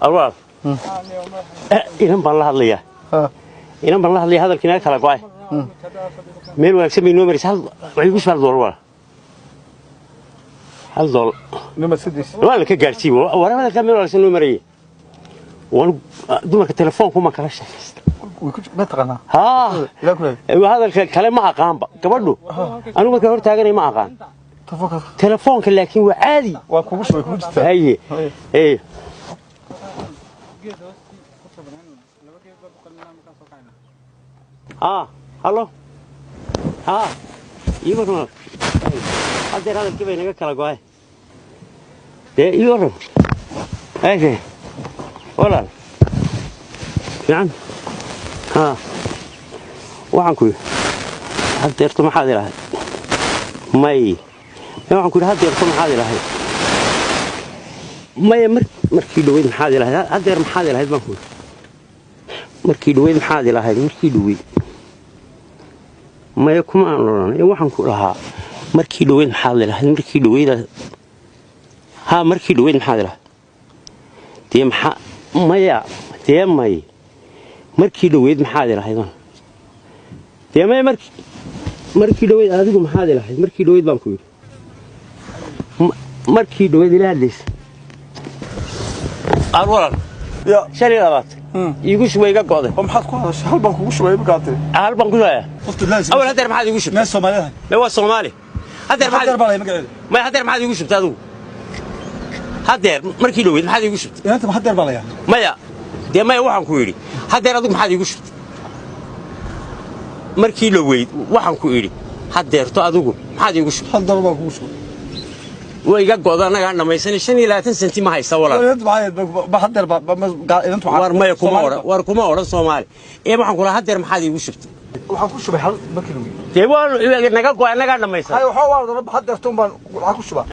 Alwaal, inan baan la hadlayaa. Inan baan la hadlaya, hadalkii naga kala go'ay. Meel wanaagsan bay noo maraysa. Hal waxay igu shubay $1, walaal, $1. Nima sidiis? Waa la ka gaarsiiy war, hadalkaa meel wanaagsan noo marayay. Waan dumarka telefoonku ma kala sheekaysta. Way ku ma taqaanaa? Haa. Ilaa ku leeyahay. Hadalka kale ma aqaanba gabadhu, anigu markaa hor taaganay ma aqaan. Telefoonka. Telefoonka laakiin waa caadi. Waa kugu shubay, kugu jirtaa. Haye. Haye. Ee, haa, hallo, haa, ii warran haddeer. Hadalkii bay naga kala go'ay dee. Ii warran ayse, walaal fiican. Haa, waxaan ku yidhi haddeerto maxaad ilahay? May, waxaan ku yidhi haddeerto maxaad ilahay? Maya, markii dhaweyd maxaad ilahayd? Haddeer maxaad ilahayd baan ku yidhi. Markii dhaweyd maxaad ilahayd? Markii dhaweyd maya kuma aan odhan ee waxaan ku lahaa markii dhaweyd maxaad ilahayd? Markii dhaweyd, haa, markii dhaweyd maxaad ilahayd? Dee maxaa? Maya, dee may, markii dhaweyd maxaad ilahayd? Dee maya, markii dhaweyd adigu maxaad ilahayd? Markii dhaweyd baan ku yidhi. Markii dhaweyd ila hadlaysa aan walaal. Ya. 25 iigu shubay, iga go'day. Oo maxaad ku hadashay? Hal baan kugu shubay imika tiri. Hal baan ku shubaya. Qoftu laazim. Awal haddeer maxaad iigu shubtay? Meel Soomaaliyeed. Ma waa Soomaali haddeer? Maxaad maxaad baa lay magaceeda? Maya, haddeer maxaad iigu shubtay adigu? Haddeer markii dhaweyd maxaad iigu shubtay? Inanta maxaad baa layaa? Maya, dee maya, waxaan ku idhi haddeer adigu maxaad iigu shubtay markii dhaweyd? Waxaan ku idhi haddeerto adigu maxaad iigu shubtay? $1 baan kugu shubay. Waa iga go'da, annagaan dhammaysanay. 25 senti ma haysa, walaal. Inanta maxaad ba haddeer ba inanta maxaad? War maya, kuma odhan. War kuma odhan Soomaali ee waxaan ku lahaa haddeer maxaad iigu shubtay? Waxaan ku shubay hal markii dhaweyd. Dee waa naga go'ay, annagaan dhammaysanay. Hay, waxa waa haddeerto baan waxaan ku shubaa.